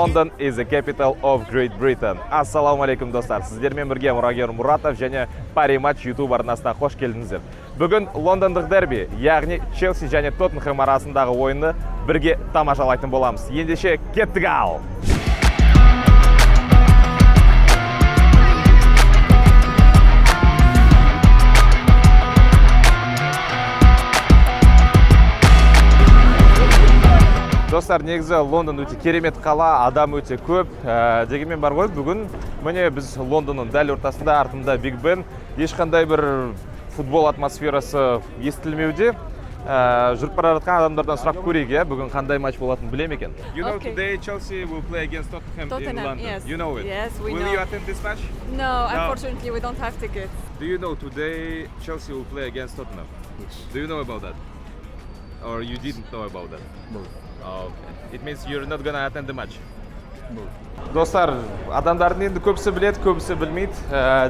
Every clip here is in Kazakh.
London is the capital of Great Britain. Ассалаумағалейкум, достар! Сіздермен бірге Мұрагер Мұратов және Пари Матч YouTube арнасына қош келдіңіздер. Бүгін лондондық дерби, яғни Челси және Тоттенхэм арасындағы ойынды бірге тамашалайтын боламыз. Ендеше кеттік ал! Достар, негізі Лондон өте керемет қала, адам өте көп. Дегенмен бар ғой, бүгін міне біз Лондонның дәл ортасында, артымда Биг Бен, ешқандай бір футбол атмосферасы естілмеуде. Жүріп бара жатқан адамдардан сұрап көрейік, иә, бүгін қандай матч болатынын біле ме екен? You know, Okay. today Chelsea will play against Tottenham, in Tottenham, London. Yes. You know it. Yes, we Will know. you attend this match? No, unfortunately, we don't have tickets. Do you know today Chelsea will play against Tottenham? Yes. Do you know about that? Or you didn't know about that? No. Okay. It means you're not gonna attend the match. No. Достар, адамдардың енді көбісі біледі, көбісі білмейді.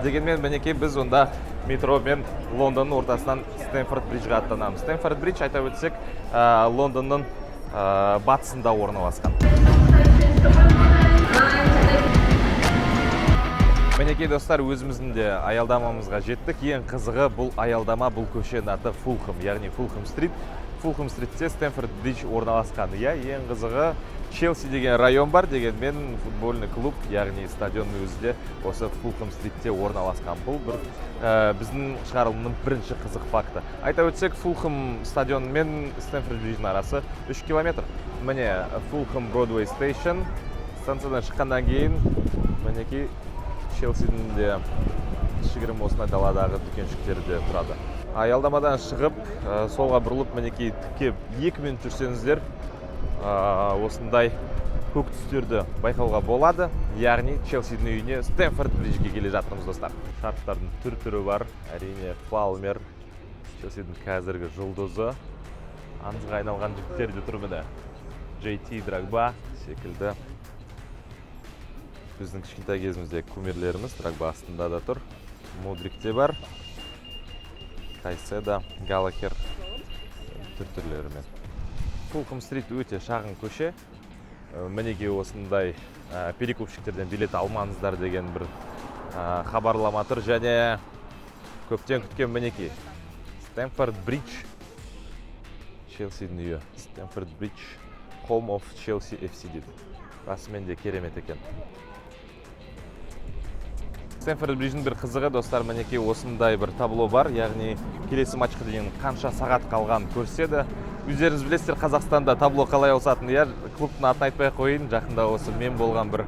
Дегенмен мінекей біз онда метромен Лондонның ортасынан Стэнфорд Бриджға аттанамыз. Стэнфорд Бридж, айта өтсек, Лондонның батысында орналасқан. Мінекей, достар, өзіміздің де аялдамамызға жеттік. Ең қызығы, бұл аялдама, бұл көшенің аты Фулхэм, яғни Фулхэм стрит. Фулхэм стритте Стэнфорд Бридж орналасқан. Иә, ең қызығы, Челси деген район бар, дегенмен футбольный клуб, яғни стадионның өзі де осы Фулхэм стритте орналасқан. Бұл бір біздің шығарылымның бірінші қызық факті. Айта өтсек, Фулхэм стадионы мен Стэнфорд Бридждің арасы 3 километр. Міне, Фулхэм Бродвей Station. Станциядан шыққаннан кейін мінекей Челсидің де кішігірім осындай даладағы дүкеншіктері де тұрады. Аялдамадан шығып, солға бұрылып, мінекей тіке 2 минут жүрсеңіздер, осындай көк түстерді байқауға болады. Яғни Челсидің үйіне, Стэнфорд Бриджге келе жатырмыз, достар. Шарфтардың түр түрі бар. Әрине, Палмер, Челсидің қазіргі жұлдызы, аңызға айналған жігіттер де тұр міне. JT Дрогба секілді біздің кішкентай кезімізде кумирлеріміз. Дрогба астында да тұр, Мудрик те бар, Кайседо, Галлахер түр түрлерімен. Фулхэм стрит өте шағын көше. Мінекей осындай перекупщиктерден билет алмаңыздар деген бір хабарлама тұр. Және көптен күткен, мінекей, Стэнфорд Бридж, Челсидің үйі. Стэнфорд Бридж, Home of Chelsea FC дейді. Расымен де керемет екен. Стэнфорд Бридждің бір қызығы, достар, мінекей осындай бір табло бар, яғни келесі матчқа дейін қанша сағат қалғанын көрсетеді. Өздеріңіз білесіздер, Қазақстанда табло қалай ауысатынын, иә. Клубтың атын айтпай ақ қояйын, жақында осы мен болған бір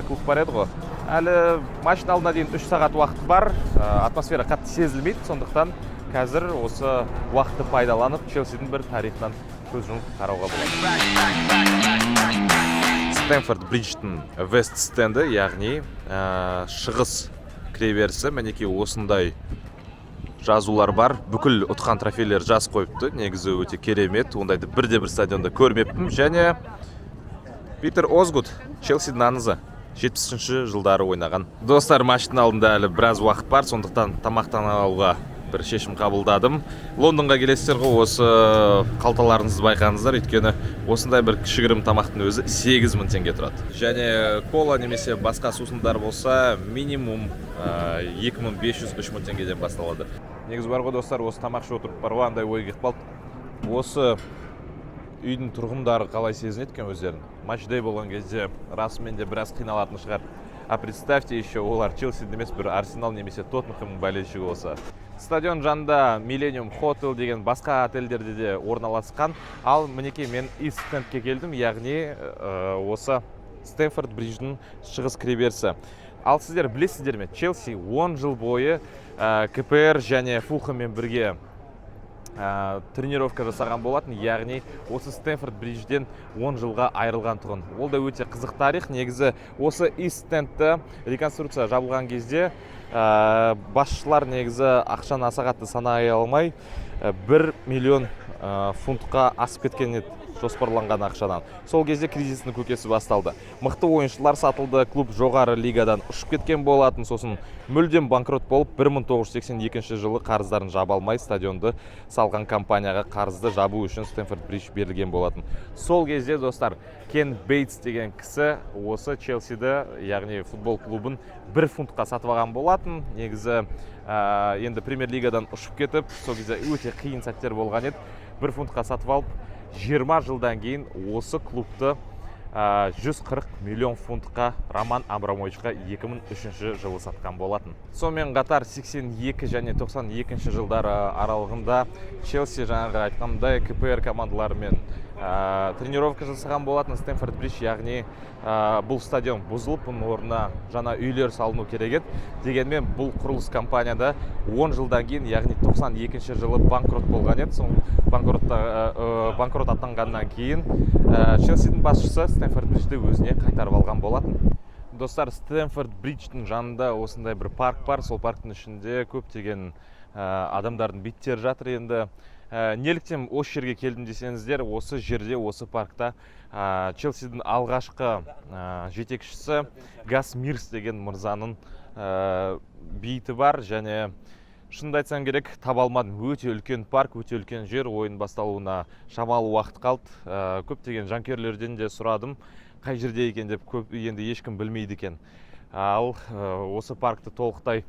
клуб бар еді ғой. Әлі матчтың алдына дейін 3 сағат уақыт бар, атмосфера қатты сезілмейді, сондықтан қазір осы уақытты пайдаланып, Челсидің бір тарихынан көз жұмып қарауға болады. Стэнфорд Бридждің Вест стенді, яғни шығыс кіреберісі, мінекей осындай жазулар бар. Бүкіл ұтқан трофейлер жазып қойыпты. Негізі өте керемет, ондайды бірде бір стадионда көрмеппін. Және Питер Озгуд, Челсидің аңызы, 70 жылдары ойнаған. Достар, матчтың алдында әлі біраз уақыт бар, сондықтан тамақтана алуға бір шешім қабылдадым. Лондонға келесіздер ғой, осы қалталарыңызды байқаңыздар, өйткені осындай бір кішігірім тамақтың өзі 8000 теңге тұрады. Және кола немесе басқа сусындар болса, минимум 2500-3000 теңгеден басталады. Негізі бар ғой, достар, осы тамақ ішіп отырып бар ғой, андай ой келіп қалды: осы үйдің тұрғындары қалай сезінеді екен өздерін? Матч дей болған кезде расымен де біраз қиналатын шығар. А представьте еще, олар Челсидің емес, бір Арсенал немесе Тоттенхэмнің болельщигі болса. Стадион жанында Millennium Hotel деген басқа отельдерде де орналасқан. Ал мінекей мен Ист Стендке келдім, яғни осы Стэнфорд Бридждің шығыс кіреберісі. Ал сіздер білесіздер ме, Челси 10 жыл бойы КПР және Фулхэммен бірге тренировка жасаған болатын, яғни осы Стэнфорд Бриджден 10 жылға айырылған тұғын. Ол да өте қызық тарих. Негізі осы Ист Стендті реконструкция жабылған кезде басшылар негізі ақшаны аса қатты санай алмай, 1 миллион фунтқа асып кеткен еді. Жоспарланған ақшадан. Сол кезде кризистің көкесі басталды. Мықты ойыншылар сатылды, клуб жоғары лигадан ұшып кеткен болатын. Сосын мүлдем банкрот болып, 1982 жылы қарыздарын жаба алмай, стадионды салған компанияға қарызды жабу үшін Стэнфорд Бридж берілген болатын. Сол кезде, достар, Кен Бейтс деген кісі осы Челсиді, яғни футбол клубын 1 фунтқа сатып алған болатын. Негізі енді премьер лигадан ұшып кетіп, сол кезде өте қиын сәттер болған еді. 1 фунтқа сатып алып, 20 жылдан кейін осы клубты 140 миллион фунтқа Роман Абрамовичқа 2003 жылы сатқан болатын. Сонымен қатар 82 және 92 жылдары аралығында Челси, жаңағы айтқандай, КПР командаларымен тренировка жасаған болатын. Стэнфорд Бридж, яғни бұл стадион бұзылып, бұның орнына жаңа үйлер салыну керек еді. Дегенмен бұл құрылыс компанияда 10 жылдан кейін, яғни 92 жылы банкрот болған еді. Сол банкрот атанғаннан кейін Челсидің басшысы Стэнфорд Бриджді өзіне қайтарып алған болатын. Достар, Стэнфорд Бридждің жанында осындай бір парк бар. Сол парктің ішінде көптеген адамдардың бейіттері жатыр. Енді неліктен осы жерге келдім десеңіздер, осы жерде, осы паркта Челсидің алғашқы жетекшісі Гас Мирс деген мырзаның бейіті бар. Және шынымды айтсам керек, таба алмадым. Өте үлкен парк, өте үлкен жер. Ойын басталуына шамалы уақыт қалды. Көптеген жанкүйерлерден де сұрадым, қай жерде екен деп, көп енді ешкім білмейді екен. Ал осы паркті толықтай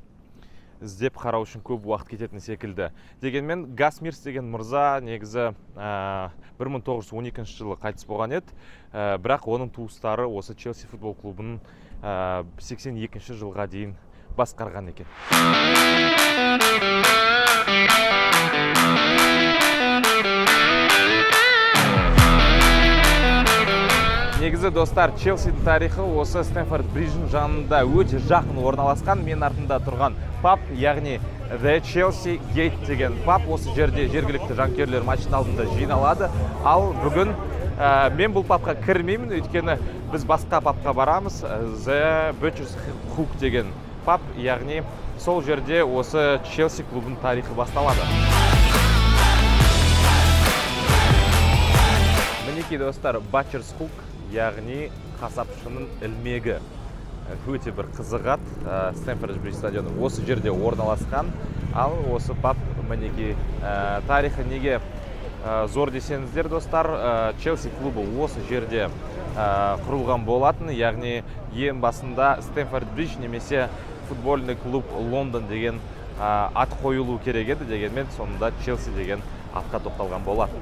іздеп қарау үшін көп уақыт кететін секілді. Дегенмен Гас Мирс деген мырза негізі 1912 жылы қайтыс болған еді. Бірақ оның туыстары осы Челси футбол клубын 82 жылға дейін басқарған екен. Негізі, достар, Челсидің тарихы осы Стэнфорд Бридждің жанында өте жақын орналасқан. Мен артында тұрған паб, яғни The Chelsea Gate деген паб. Осы жерде жергілікті жанкүйерлер матчтың алдында жиналады. Ал бүгін мен бұл пабқа кірмеймін, өйткені біз басқа пабқа барамыз. The Butcher's Hook деген паб, яғни сол жерде осы Челси клубының тарихы басталады. Мінекей, достар, Butcher's Hook, яғни қасапшының ілмегі. Өте бір қызық ат. Стэнфорд Бридж стадионы осы жерде орналасқан. Ал осы паб, мінекей, тарихы неге зор десеңіздер, достар, Челси клубы осы жерде құрылған болатын. Яғни ең басында Стэнфорд Бридж немесе футбольный клуб Лондон деген ат қойылу керек еді. Дегенмен соңында Челси деген атқа тоқталған болатын.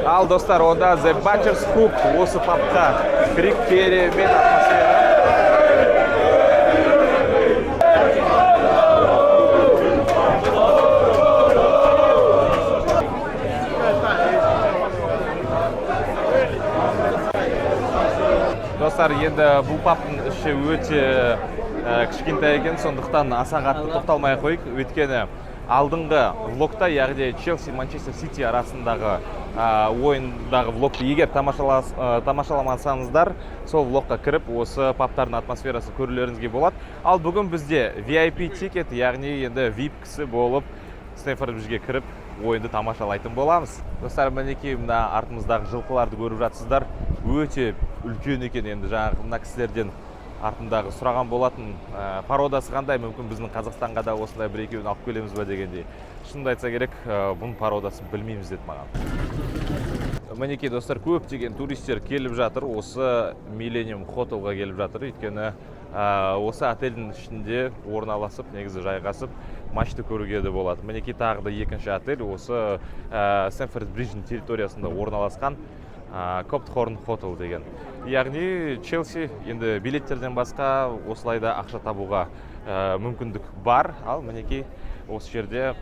Ал, достар, онда The Butcher's Hook, осы пабқа кірейік. Керемет атмосфера. Достар, енді бұл пабтың іші өте кішкентай екен, сондықтан аса қатты тоқталмай ақ қояйық. Өйткені алдыңғы влогта, яғни Челси Манчестер Сити арасындағы ойындағы влогты егер тамашаламасаңыздар, сол влогқа кіріп, осы пабтардың атмосферасын көрулеріңізге болады. Ал бүгін бізде VIP ticket, яғни енді VIP кісі болып, Стэнфорд Бриджге кіріп, ойынды тамашалайтын боламыз. Достар, мінекей, мына артымыздағы жылқыларды көріп жатсыздар. Өте үлкен екен. Енді жаңағы мына кісілерден артындағы сұраған болатын, породасы қандай, мүмкін, біздің Қазақстанға да осындай бір екеуін алып келеміз ба дегендей. Шынымды айтса керек, бұның породасын білмейміз деді маған. Мінекей, достар, көптеген туристер келіп жатыр, осы Миллениум Хотелға келіп жатыр. Өйткені осы отельдің ішінде орналасып, негізі жайғасып, матчты көруге де болады. Мінекей, тағы да екінші отель, осы Стэнфорд Бридждің территориясында орналасқан Коптхорн Хотел деген. Яғни Челси енді билеттерден басқа осылай да ақша табуға мүмкіндік бар. Ал мінекей, осы жерде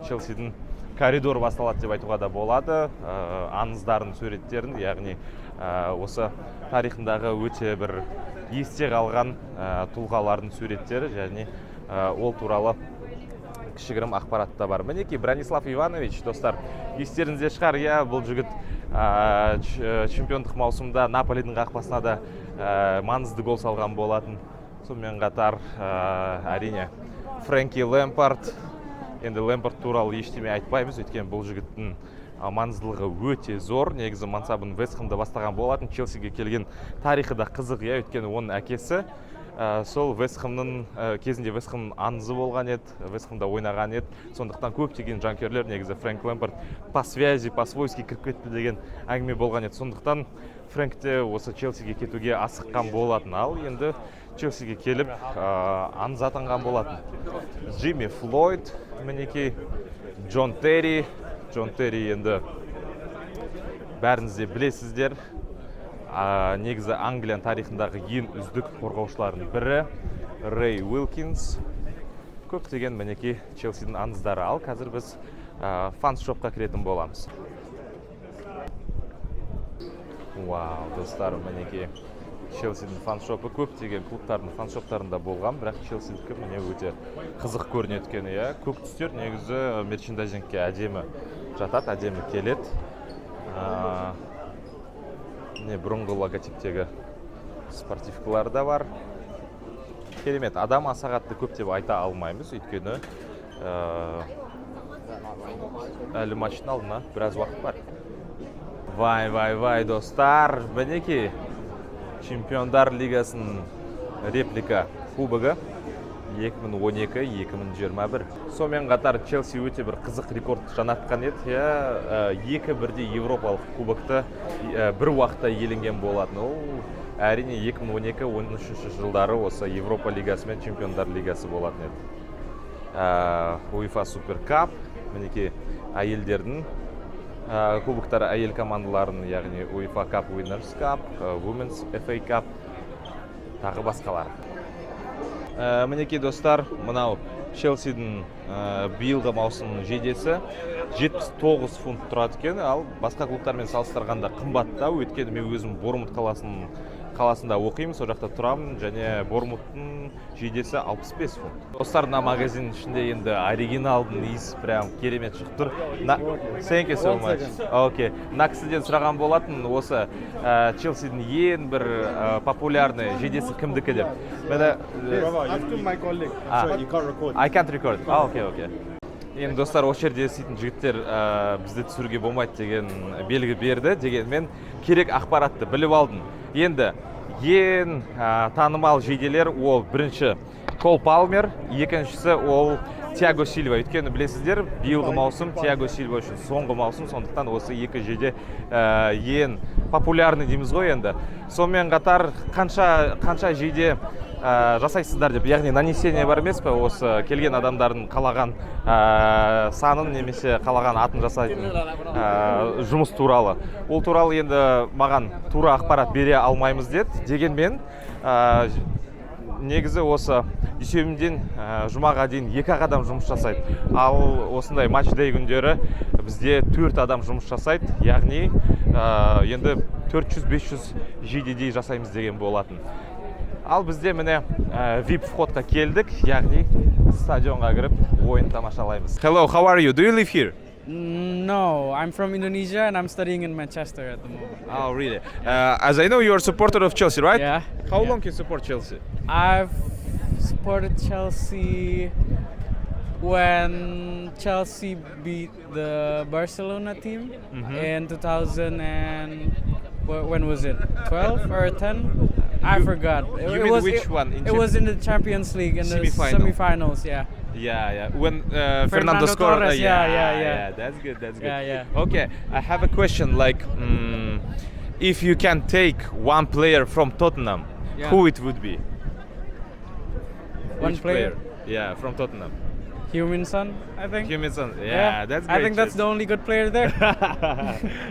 Челсидің коридоры басталады деп айтуға да болады. Аңыздардың суреттерін, яғни осы тарихындағы өте бір есте қалған тұлғалардың суреттері және ол туралы кішігірім ақпарат та бар. Мінекей, Бранислав Иванович, достар, естеріңізде шығар, иә, бұл жігіт чемпиондық маусымда Наполидің қақпасына да маңызды гол салған болатын. Сонымен қатар әрине, Фрэнки Лэмпард. Енді Лэмпард туралы ештеме айтпаймыз, өйткені бұл жігіттің Маңыздылығы өте зор. Негізі мансабын Вест Хэмда бастаған болатын. Челсиге келген тарихы да қызық, иә, өйткені оның әкесі сол Вест Хэмнің кезінде Вест Хэм аңызы болған еді, Вест Хэмда ойнаған еді. Сондықтан көптеген жанкүйерлер негізі Фрэнк Лэмпард по связи, по свойски кіріп кетті деген әңгіме болған еді. Сондықтан Фрэнк те осы Челсиге кетуге асыққан болатын. Ал енді Челсиге келіп, аңыз атанған болатын. Джимми Флойд, мінекей, Джон Терри. Джон Терри енді бәріңіз де білесіздер. Негізі Англияның тарихындағы ең үздік қорғаушылардың бірі. Рэй Уилкинс, көптеген, мінекей, Челсидің аңыздары. Ал қазір біз fan shop қа кіретін боламыз. Вау, достар, мінекей, Челсидің fan shop ы. Көптеген клубтардың fan shop тарында болған, бірақ Челсидікі, міне, өте қызық көрінеді екен, иә. Көк түстер негізі мерчендайзингке әдемі жатады, әдемі келеді. Міне, бұрынғы логотиптегі спортивкалар да бар. Керемет. Адам аса қатты көп деп айта алмаймыз, өйткені әлі матчтың алдына біраз уақыт бар. Вай, вай, вай, достар, мінекей, Чемпиондар лигасының реплика кубогы 2012-2021. Сонымен қатар Челси өте бір қызық рекорд жаңартқан еді, иә, екі бірдей европалық кубокты бір уақытта иеленген болатын. Ол, әрине, 2012-13 жылдары осы Европа лигасы мен Чемпиондар лигасы болатын еді. УЕФА Суперкап, мінекей, әйелдердің кубоктары, әйел командаларының, яғни УЕФА Cup Winners' Cup, Women's FA Cup, тағы басқалар. Мінекей, достар, мынау Челсидің биылғы маусымның жейдесі 79 фунт тұрады екен. Ал басқа клубтармен салыстырғанда қымбаттау, өйткені мен өзім Бормут қаласында оқимын, сол жақта тұрамын және Бормуттың жейдесі 65 фунт. Достар, мына магазиннің ішінде енді оригиналдың иісі прям керемет шығып тұр. Thank you so much. Окей, мына кісіден сұраған болатын осы Челсидің ең бір популярный жейдесі кімдікі деп. Міне, Ask to my colleague. Ah. Sorry, you can't record. I can't record. А, окей. Енді, достар, осы жерде істейтін жігіттер бізді түсіруге болмайды деген белгі берді. Дегенмен керек ақпаратты біліп алдым. Енді ең танымал жейделер ол бірінші Кол Палмер, екіншісі ол Тиаго Сильва. Өйткені білесіздер, биылғы маусым Тиаго Сильва үшін соңғы маусым, сондықтан осы екі жейде ең популярный дейміз ғой енді. Сонымен қатар қанша қанша жейде жасайсыздар деп, яғни нанесение бар емес пе, осы келген адамдардың қалаған санын немесе қалаған атын жасайтын жұмыс туралы. Ол туралы енді маған тура ақпарат бере алмаймыз деді. Дегенмен негізі осы дүйсенбіден жұмаға дейін екі ақ адам жұмыс жасайды. Ал осындай match day күндері бізде төрт адам жұмыс жасайды, яғни енді 400-500 жейдедей жасаймыз деген болатын. Ал бізде, міне, VIP вход қа келдік, яғни стадионға кіріп, ойын тамашалаймыз. Hello, how are you? Do you live here? No, I'm from Indonesia and I'm studying in Manchester at the moment. Oh, really? As I know, you're a supporter of Chelsea, right? Yeah. How Yeah. long you support Chelsea? I've supported Chelsea when Chelsea beat the Barcelona team in 2000 and when was it? 12 or 10? I forgot. You It mean was, which it, one? In It was in the Champions League in the Semi-final. semi-finals. Yeah. Yeah. When Fernando Fernando scored. Torres, yeah. That's good. That's good. Yeah. Okay, I have a question. Like, if you can take one player from Tottenham, who it would be? One Which player? Yeah, from Tottenham. Heung-min Son, I think. Heung-min Son. Yeah, that's I great think that's choice. The only good player there.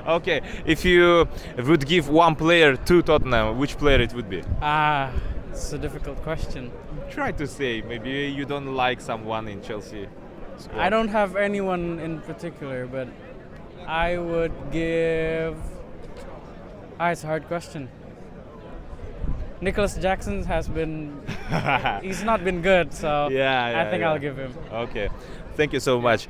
Okay, if you would give one player to Tottenham, which player it would be? Ah, it's a difficult question. Try to say. Maybe you don't like someone in Chelsea squad. I don't have anyone in particular, but I would give. Ah, it's a hard question. Nicholas Jackson has been. He's not been good, so I think I'll give him. Okay. Thank you so much.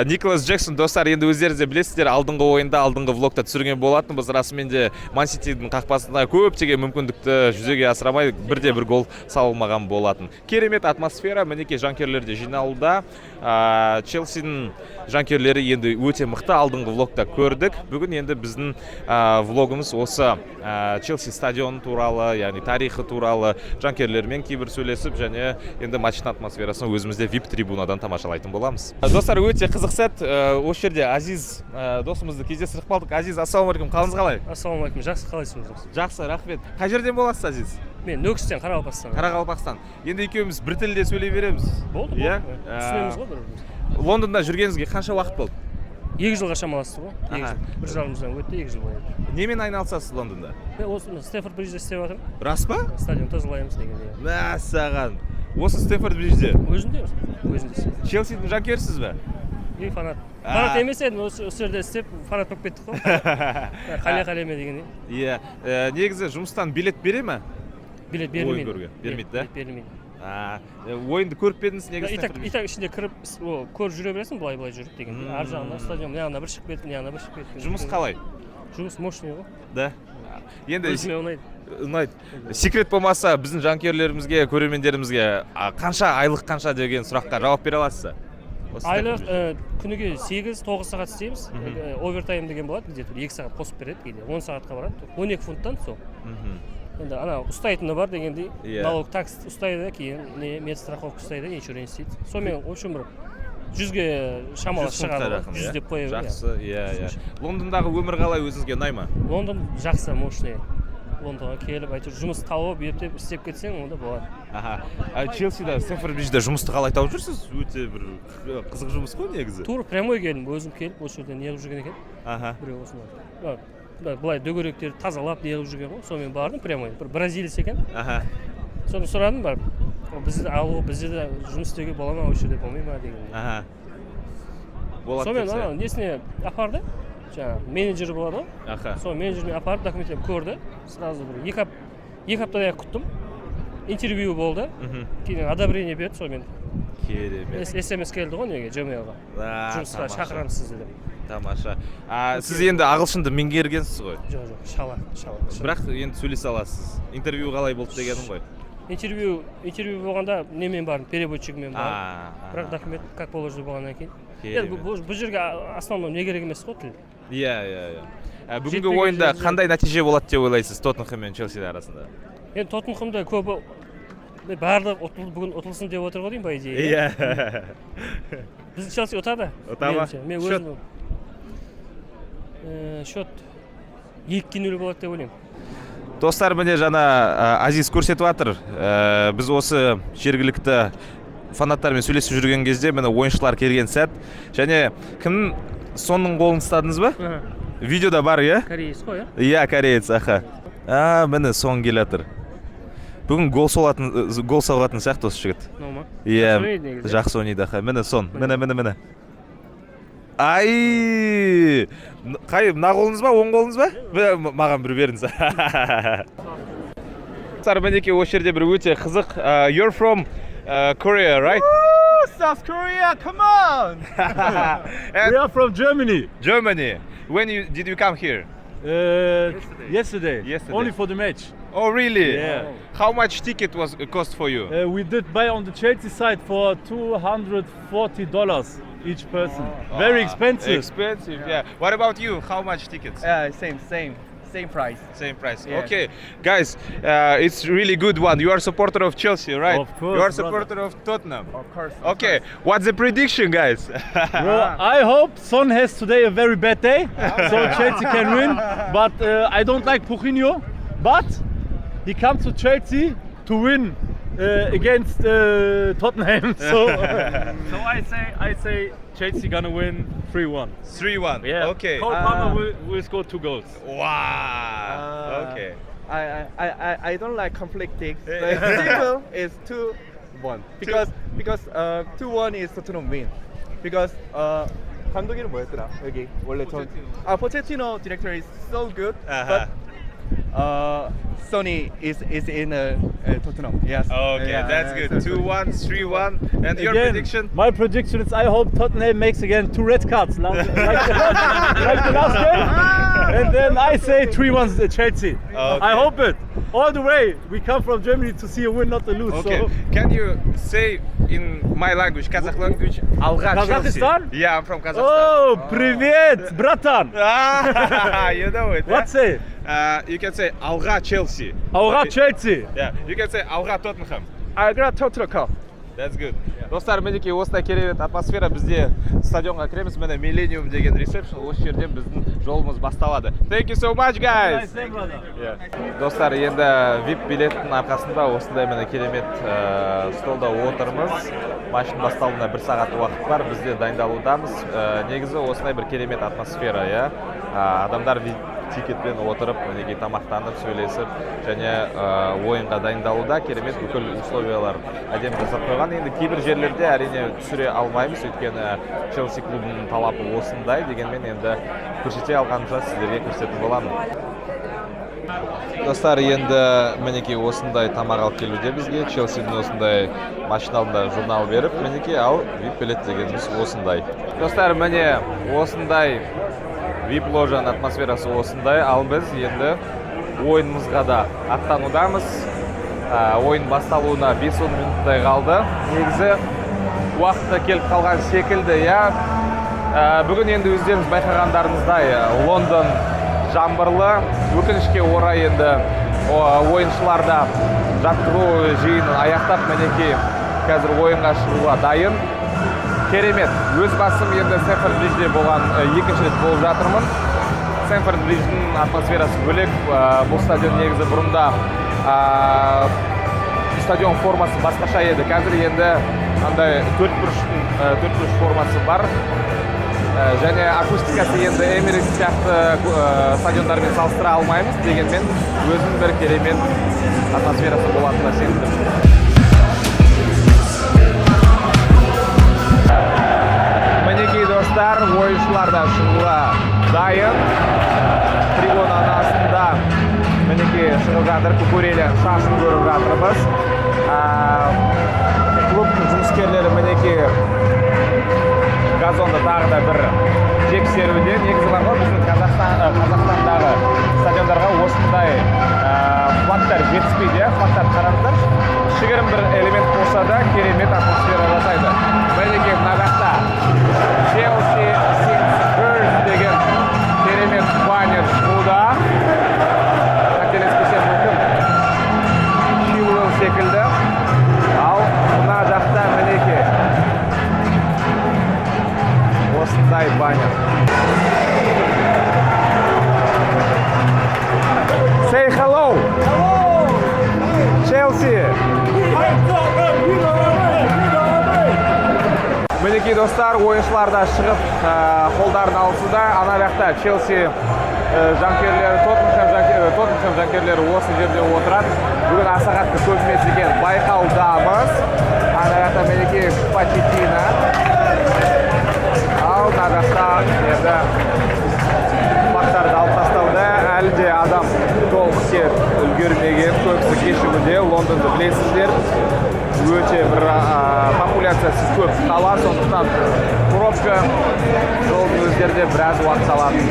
Николас Джексон, достар, енді өздеріңіз де білесіздер, алдыңғы ойында, алдыңғы влогта түсірген болатынбыз. Расымен де Ман Ситидің қақпасына көптеген мүмкіндікті жүзеге асырамай, бірде бір гол салмаған болатын. Керемет атмосфера, мінекей, жанкүйерлер де жиналуда. Челсидің жанкүйерлері енді өте мықты, алдыңғы влогта көрдік. Бүгін енді біздің влогымыз осы Челси стадионы туралы, яғни тарихы туралы, жанкүйерлермен кейбір сөйлесіп және енді матчтың атмосферасын өзімізде VIP трибунадан тамашалайтын боламыз. Достар, өте қызық сәт. Осы жерде Азиз досымызды кездестіріп қалдық. Азиз, ассалаумағалейкум, қалыңыз қалай? Ассалаумағалейкум, жақсы, қалайсыз өзіңіз? Жақсы, рахмет. Қай жерден боласыз, Азиз? Мен Нүкістен, Қарақалпақстан. Қарақалпақстан. Енді екеуміз бір тілде сөйлей береміз. Болды. Иә? Болды, түсінеміз ғой бір бірімізді. Лондонда жүргеніңізге қанша уақыт болды? 2 жылға шамаласты ғой, екі жыл, бір жарымыздан өтті, 2 жыл болды. Немен айналысасыз Лондонда? Мен осы мына Стэмфорд Бриджде істеп жатырмын. Рас па? Стадион тазалаймыз деген, иә. Мәссаған, осы Стэмфорд Бриджде? Өзінде, өзінде. Челсидің жанкүйерісіз бе? И фанат. Фанат емес едім, осы жерде істеп, фанат болып кеттік қой, қале қалеме дегендей. Иә. Негізі жұмыстан билет бере ме? Билет Ойын берілмейді. көруге бермейді, да? Билет берілмейді. Ойынды көріп пе едіңіз негізі? И так, Стэмфорд и так ішінде кіріп, о, көріп жүре бересің, былай былай жүріп дегендей. Ар жағында стадион, мына жағына бір шығып кеттім, мына жағына бір шығып кеттім. Жұмыс қалай? Жұмыс мощный ғой. Да, енді Өзіме ұнайды. Ұнайды. Секрет болмаса, біздің жанкүйерлерімізге, көрермендерімізге, қанша айлық, қанша деген сұраққа жауап бере аласыз ба? Осы Айлық Стэмфорд Бриджде. Күніге 8-9 сағат істейміз. Овертайм деген болады, где то 2 сағат қосып береді, кейде 10 сағатқа барады, 12 фунттан сол. Енді ана ұстайтыны бар дегендей. Налог, tax ұстайды, кейін не, медстраховка ұстайды, insurance істейді. Сонымен, в общем, бір 100-ге шамалас 100 фунтқа шығады ғой. жақын, 100 иә? деп қоя бер, иә. Жақсы, иә. Лондондағы өмір қалай, өзіңізге ұнай ма? Лондон жақсы, мощный. Лондонға келіп, әйтеуір жұмыс тауып, ептеп істеп кетсең, онда болады. Аха. А Челсида, Стэмфорд Бриджде жұмысты қалай тауып жүрсіз? Өте бір қызық жұмыс қой негізі. Тура прямой келдім, өзім келіп, осы жерде не қылып жүрген екен біреу, осында мына былай дөңгелектерді тазалап, не қылып жүрген ғой. Сонымен бардым прямой, бір бразилец екен. Соны сұрадым барып: «О, бізді алу, бізде де жұмыс істеуге бола ма, осы жерде болмай ма?» деген. Аха, болады Сонымен деп. Анау несіне апарды, жаңағы менеджер болады ғой. Сол менеджермен апарып, документтерін көрді сразу. Бір 2 аптадай күттім, интервью болды. Кейін одобрение берді, сонымен Керемет. СМС келді ғой неге, Gmail-ға: «Жұмысқа шақырамыз сізді», — деп. Тамаша. А сіз енді ағылшынды меңгергенсіз ғой? Жоқ, шала шала. Бірақ енді сөйлесе аласыз. Интервью қалай болды дегенім ғой. Интервью болғанда немен бардым, переводчигімен бардым. Бірақ документ как положено болғаннан кейін енді бұл жерге основном не керек емес қой, тіл. Иә. Бүгінгі Жетпеген ойында жері жоқ. қандай нәтиже болады деп ойлайсыз Тоттенхэм мен Челси арасында? Енді Тоттенхэмде көбі барлығы ұтыл, бүгін ұтылсын деп отыр ғой деймін, по идее. Иә. Біздің Челси ұтады. Ұта ма? Меніңше. Мен Счет? өзім счет 2-0 болады деп ойлаймын. Достар, міне, жаңа Азиз көрсетіп жатыр. Біз осы жергілікті фанаттармен сөйлесіп жүрген кезде, міне, ойыншылар келген сәт. Және кім, Сонның қолын ұстадыңыз ба? Видеода бар, иә? Кореец қой, иә? Иә, кореец, аха. Міне, Сон келе жатыр. Бүгін гол соғатын сияқты осы жігіт. Мынау ма? Иә. Жақсы ойнайды негізі. Жақсы ойнайды, аха. Міне, Сон, міне, міне, міне. Ай, қай, мына қолыңыз ба, оң қолыңыз ба? Маған бір беріңіз. Достар, мінекей, осы жерде бір өте қызық. You're from Korea, right? South Korea, come on! And We are from Germany. Germany. When you did you come here? Yesterday. Yesterday. Only for the match. Oh, really? Yeah. How much ticket was cost for you? We did buy on the Chelsea side for $240 each person. Very expensive. Expensive, yeah. What about you? How much tickets? Same, same, same price. Same price. Yeah. Okay, guys, it's really good one. You are supporter of Chelsea, right? Of course, You are brother. supporter of Tottenham. Of course. Okay, what's the prediction, guys? Bro, I hope Son has today a very bad day, so Chelsea can win. But I don't like Pochettino, but he comes to Chelsea to win against Tottenham. So I say Chelsea gonna win 3-1. 3-1. Okay. Cole Palmer will score two goals. Wow. Okay. I don't like conflicting. Like, simple is 2-1 because 2-1 is Tottenham win. Because 감독 이름 뭐였더라? 여기 원래 전아 포체티노 director is so good, but Sonny is in Tottenham. Yes. Okay, Yeah, that's yeah, good. so- 2-1, 3-1. And your Again, prediction? My prediction is I hope Tottenham makes again two red cards, like the last game. And then I say 3-1 Chelsea. Okay. I hope it. All the way, we come from Germany to see a win, not a lose. Okay. So. Can you say in my language, Kazakh language, Alga Chelsea? Kazakhstan? Yeah, I'm from Kazakhstan. Oh, привет, братан. Ah, you know it. What say? You can say Alga Chelsea. Алға Chelsea. Yeah, you can say Алға Tottenham. Алға Tottenham. That's good. Достар, мінекей осындай керемет атмосфера, бізде стадионға кіреміз. Міне, Millennium деген ресепшн, осы жерден біздің жолымыз басталады. Thank you so much, guys. Yeah. Достар, енді VIP билеттің арқасында осындай, міне, керемет столда отырмыз. Матчтың басталуына бір сағат уақыт бар, біз де дайындалудамыз. Негізі осындай бір керемет атмосфера, иә. Адамдар VIP тикетпен отырып, мінекей, тамақтанып, сөйлесіп және ойынға дайындалуда. Керемет, бүкіл условиялар әдемі жасап қойған. Енді кейбір жерлерде, әрине, түсіре алмаймыз, өйткені Челси клубының талабы осындай. Дегенмен енді көрсете алғанымша сіздерге көрсететін боламын. Достар, енді, мінекей, осындай тамақ алып келуде бізге. Челсидің осындай матчтың алдында журнал беріп, мінекей. Ал VIP билет дегеніміз осындай, достар. Міне, осындай VIP ложаның атмосферасы осындай. Ал біз енді ойынымызға да аттанудамыз. Ойын басталуына 5-10 минуттай қалды. Негізі уақыты келіп қалған секілді, иә. Бүгін енді өздеріңіз байқағандарыңыздай, Лондон жаңбырлы. Өкінішке орай, енді ойыншылар да жаттығу жиынын аяқтап, мінекей, қазір ойынға шығуға дайын. Керемет. Өз басым енді Стэмфорд Бриджде болған екінші рет болып жатырмын. Стэмфорд Бридждің атмосферасы бөлек. Бұл стадион негізі бұрында стадион формасы басқаша еді. Қазір енді андай төртбұрыштың, төртбұрыш формасы бар. Және акустикасы енді Эмирейтс сияқты стадиондармен салыстыра алмаймыз, дегенмен өзінің бір керемет атмосферасы болатынына сендім. Мінекей, достар, ойыншылар да шығуға дайын. Трибунаның астында, мінекей, шығып жатыр. Кукурельяның шашын көріп жатырмыз. Клубтың жұмыскерлері, мінекей, газонды тағы да бір тексеруде. Негізі бар ғой, біздің Қазақстандағы стадиондарға осындай флагтар жетіспейді, иә. Флагтар, қараңыздаршы, кішігірім бір элемент болса да, керемет атмосфера жасайды. Мінекей, мына жақта «Челси Since Birth» деген керемет баннер шығуда. Қателеспесем, бұл кім, Чилуэлл секілді. Ал мына жақта, мінекей, осындай баннер. Say hello! Hello! Chelsea! Мінекей, достар, ойыншылар да шығып, қолдарын алысуда. Ана жақта Челси жанкүйерлері, Тоттенхэм жанкүйерлері осы жерде отырады. Бүгін аса қатты көп емес екен байқаудамыз. Ана жақта, мінекей, Почеттино. Ал мына жақта енді флагтарды алып тастауда. Әлі де адам толық келіп үлгермеген, көбісі кешігуде. Лондонды білесіздер, өте бір популяциясы көп қала, сондықтан пробка, жолдың өздері де біраз уақыт алатын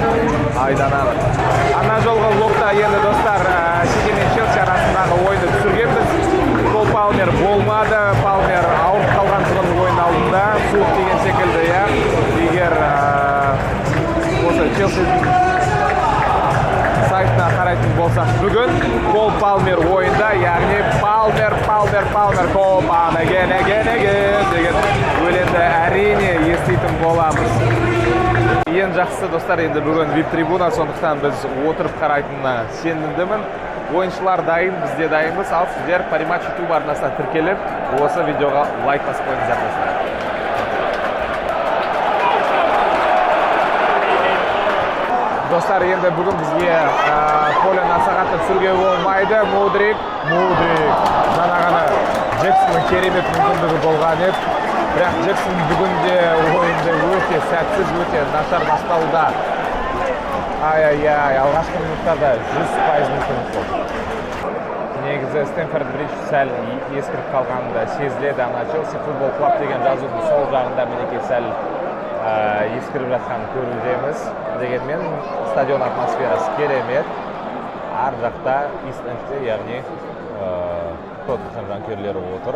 айданады. Ана жолғы влогта енді, достар, Сити мен Челси арасындағы ойынды түсіргенбіз. Кол Палмер болмады, Палмер ауырып қалған тұғын ойын алдында, суық деген секілді, иә. Егер осы Челсидің сайтына қарайтын болсақ, бүгін Кол Палмер ойында, яғни «Палмер, Палмер, Палмер, Кол again, again, again» деген өлеңді, әрине, еститін боламыз. Ең жақсысы, достар, енді бүгін VIP трибуна, сондықтан біз отырып қарайтынына сенімдімін. Ойыншылар дайын, біз де дайынбыз. Ал сіздер Париматч YouTube арнасына тіркеліп, осы видеоға лайк басып қойыңыздар, достар. Достар, енді бүгін бізге поляны аса қатты түсіруге болмайды. Мудрик, Мудрик, жаңа ғана Джексонның керемет мүмкіндігі болған еді. Бірақ Джексон бүгін де ойынды өте сәтсіз, өте нашар бастауда. Ай-ай-ай, алғашқы минуттарда 100% мүмкіндік болды. Негізі Стэмфорд Бридж сәл ескіріп қалғаны да сезіледі. Ана Челси футбол клаб деген жазудың сол жағында, мінекей, сәл ескіріп жатқанын көрудеміз. Дегенмен стадион атмосферасы керемет. Ар жақта, Ист Эндте, яғни Тоттенхэм жанкүйерлері отыр.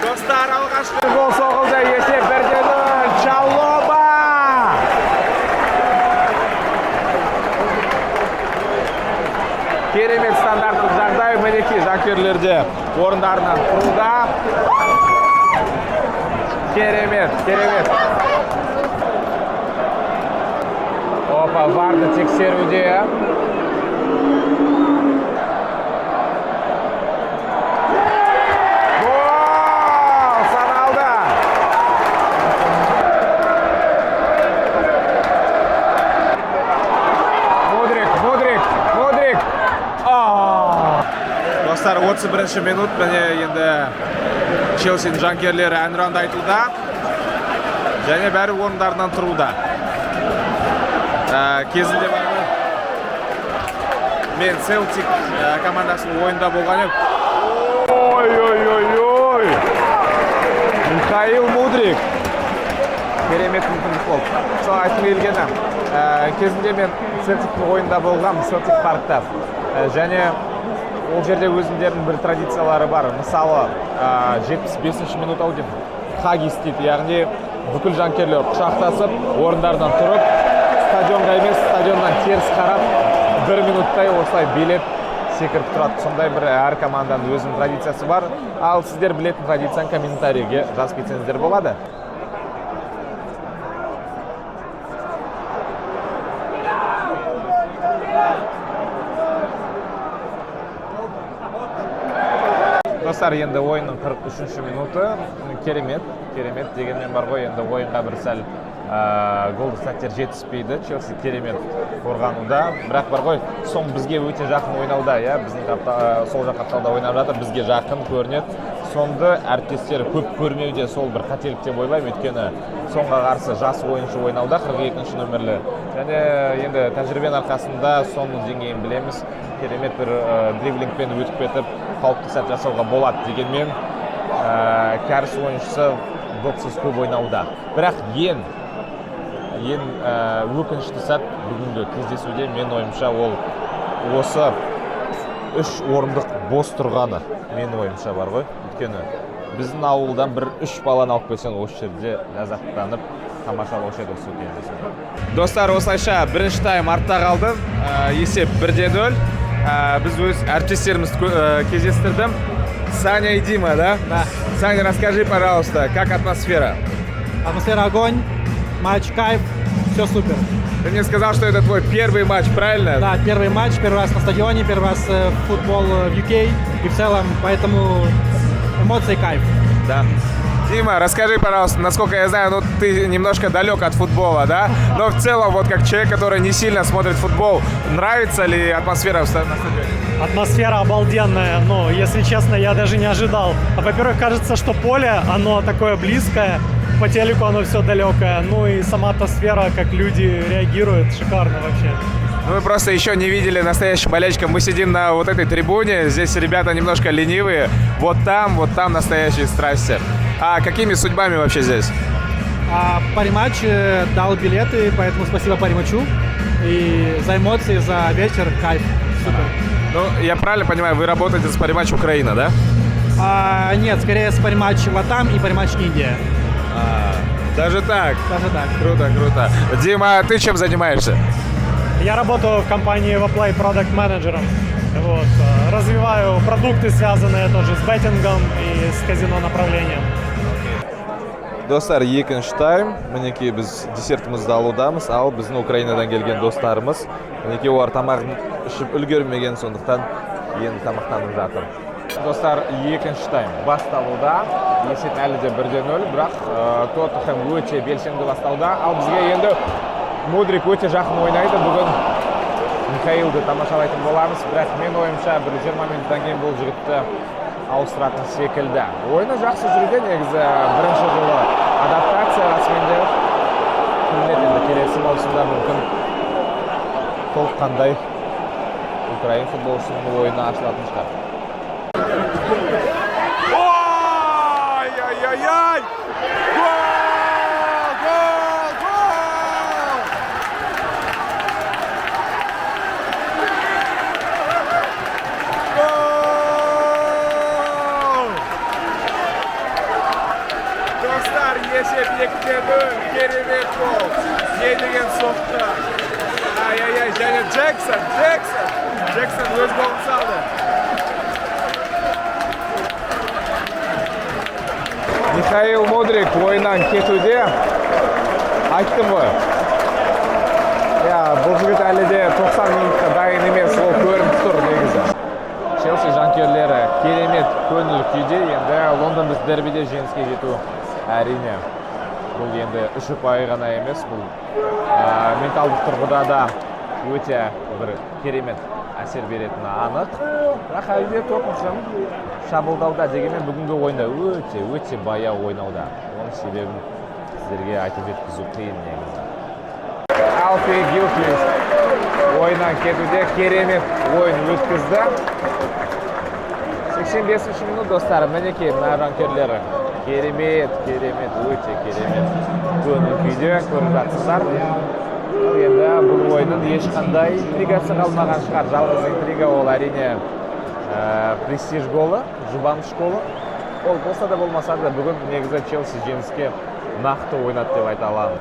Достар, алғашқы гол соғылды. Есеп 1-0. Чалоба! Керемет стандарттық жағдай. Мінекей, жанкүйерлер де орындарынан тұруда. Керемет, керемет. Опа, варды тексеруде. Гол! Саналды. Мудрик, Мудрик, Мудрик. А! Достар, 31 минут, міне, енді Челсидің жанкүйерлері әнұранды айтуда және бәрі орындарынан тұруда. Кезінде бар ғой, мен Селтик командасының ойында болған едім. Ой, ой, ой, ой! Михаил Мудрик. Керемет мүмкіндік болды. Сол айтқым келгені, кезінде мен Селтиктің ойында болғам, Селтик паркта. Және ол жерде өзіндерінің бір традициялары бар. Мысалы, 75 минут ау деймін, хаггис дейді, яғни бүкіл жанкүйерлер құшақтасып, орындарынан тұрып, стадионға емес, стадионнан теріс қарап, бір минуттай осылай билеп, секіріп тұрады. Сондай бір әр команданың өзінің традициясы бар. Ал сіздер білетін традицияны комментарийге жазып кетсеңіздер болады. Достар, енді ойынның 43 минуты. Керемет, керемет. Дегенмен бар ғой, енді ойынға бір сәл голдық сәттер жетіспейді. Челси керемет қорғануда, бірақ бар ғой, Сон бізге өте жақын ойнауда, иә, біздің сол жақ қапталда ойнап жатыр, бізге жақын көрінеді. Сонды әріптестері көп көрмеуде, сол бір қателік деп ойлаймын, өйткені Сонға қарсы жас ойыншы ойнауда, 42 нөмірлі. Және енді тәжірибенің арқасында Сонның деңгейін білеміз. Керемет бір дриблингпен өтіп кетіп, қауіпті сәт жасауға болады. Дегенмен кәріс ойыншысы допсыз көп ойнауда. Бірақ ең өкінішті сәт бүгінгі кездесуде, мен ойымша, ол осы үш орындық бос тұрғаны, мен ойымша бар ғой. Өйткені біздің ауылдан бір үш баланы алып келсең, осы жерде ләззаттанып тамашалаушы еді осы кездесуді. Достар, осылайша бірінші тайм артта қалды. Есеп 1-0. Біз өз әріптестерімізді кездестірдім. Саня и Дима, да? Да. Саня, расскажи, пожалуйста, как атмосфера? Атмосфера огонь, матч кайф, все супер. Ты мне сказал, что это твой первый матч, правильно? Да, первый матч, первый раз на стадионе, первый раз футбол в UK и в целом, поэтому эмоции кайф. Да. Дима, расскажи, пожалуйста, насколько я знаю, ну ты немножко далек от футбола, да? Но в целом, вот как человек, который не сильно смотрит футбол, нравится ли атмосфера на стадионе? Атмосфера обалденная, но, если честно, я даже не ожидал. Во-первых, кажется, что поле, оно такое близкое, по телеку оно все далекое. Ну и сама атмосфера, как люди реагируют, шикарно вообще. Ну, вы просто еще не видели настоящих болельщиков. Мы сидим на вот этой трибуне, здесь ребята немножко ленивые. Вот там настоящие страсти. А какими судьбами вообще здесь? А Париматч дал билеты, поэтому спасибо Париматчу. И за эмоции, за вечер, кайф, супер. Ну, я правильно понимаю, вы работаете с Париматч Украина, да? А, нет, скорее с Париматч Латам и Париматч Индия. Даже так? Даже так. Круто, круто. Дима, а ты чем занимаешься? Я работаю в компании Waplay Product менеджером. Вот, развиваю продукты, связанные тоже с беттингом и с казино направлением. Достар, екінші тайм. Мінекей, біз десертімізді алудамыз. Ал біздің Украинадан келген достарымыз, мінекей, олар тамағын ішіп үлгермеген, сондықтан енді тамақтанып жатыр. Достар, екінші тайм басталуда. Есеп әлі де 1-0, бірақ Тоттенхэм өте белсенді бастауда. Ал бізге енді Мудрик өте жақын ойнайды. Бүгін Михаилды тамашалайтын боламыз, бірақ мен ойымша, бір 20 минуттан кейін бұл жігітті Ауыстыратын секілді. Ойыны жақсы жүруде негізі, бірінші жылы адаптация, расымен де. Кім біледі, енді келесі маусымда мүмкін толыққандай украин футболшысының ойыны ашылатын шығар. Ой-ой-ой-ой! Гол! Гол! Гол! Гол! Достар, есеп 2-0, керемет гол! Не деген соққы! Ай-ай-ай, және Джексон, Джексон! Джексон өз голын салды. Михаил Мудрик ойыннан кетуде. Айттым ғой. Иә, бұл жігіт әлі де 90 минутқа дайын емес, ол көрініп тұр негізі. Челси жанкүйерлері керемет көңіл күйде. Енді лондондық дербиде жеңіске жету, әрине, бұл енді үш ұпай ғана емес, бұл менталдық тұрғыда да өте бір керемет әсер беретіні анық. Бірақ әлі де Тоттенхэм шабуылдауда, дегенмен бүгінгі ойында өте өте баяу ойнауда. Оның себебін сіздерге айтып жеткізу қиын негізі. Алфи Гилкрист ойыннан кетуде, керемет ойын өткізді. 85 минут, достар, мінекей мына жанкүйерлері керемет, керемет, өте керемет көңіл күйде көріп жатсыздар. Ал енді бұл ойынның ешқандай интригасы қалмаған шығар. Жалғыз интрига ол, әрине, престиж голы, жұбаныш голы. Ол болса да, болмаса да, бүгін негізі Челси жеңіске нақты ойнады деп айта аламын.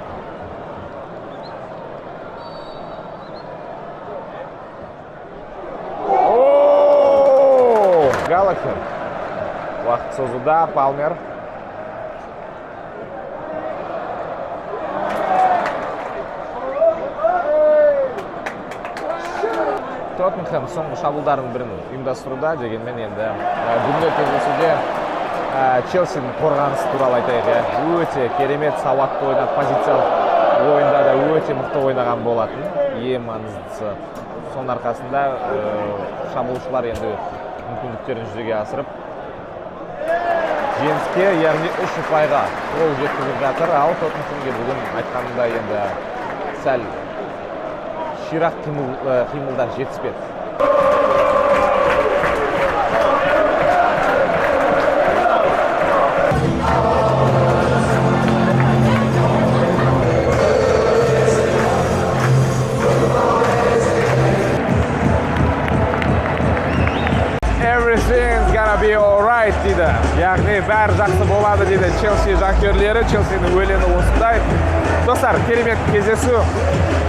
О! Галлахер. Уақыт созуда, Палмер. Тоттенхэм соңғы шабуылдардың бірін ұйымдастыруда, дегенмен енді бүгінгі кездесуде Челсидің қорғанысы туралы айтайық, иә. Өте керемет, сауатты ойнады, позициялық ойында да өте мықты ойнаған болатын. Ең маңыздысы, соның арқасында шабуылшылар енді мүмкіндіктерін жүзеге асырып, жеңіске, яғни үш ұпайға қол жеткізіп жатыр. Ал Тоттенхэмге бүгін айтқанымдай енді сәл ширақ қимылдар жетіспеді. Everything's gonna be alright дейді. Яғни бәрі жақсы болады дейді Челси жанкүйерлері. Челсиның өлеңі осындай. Достар, керемет кездесу.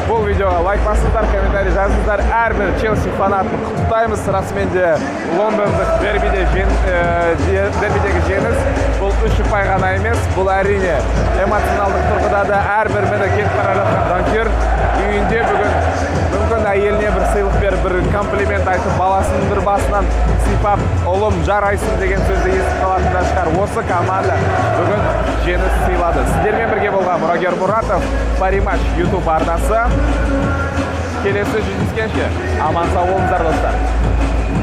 Бұл видеоға лайк басыңыздар, комментарий жазыңыздар. Әрбір Челси фанатын құттықтаймыз. Расымен де лондондық дербидегі жеңіс бұл үш ұпай ғана емес, бұл, әрине, эмоционалдық тұрғыда да әрбір міне кетіп бара жатқан жанкүйер үйінде бүгін мүмкін әйеліне бір сыйлық беріп, бір комплимент айтып, баласының бір басынан сипап, ұлым, жарайсың деген сөзді естіп қалатын да шығар. Осы команда бүгін жеңіс сыйлады. Сіздермен бірге болған Мұрагер Мұратов, Париматч YouTube арнасы. Келесі жүздескенше аман сау болыңыздар, достар.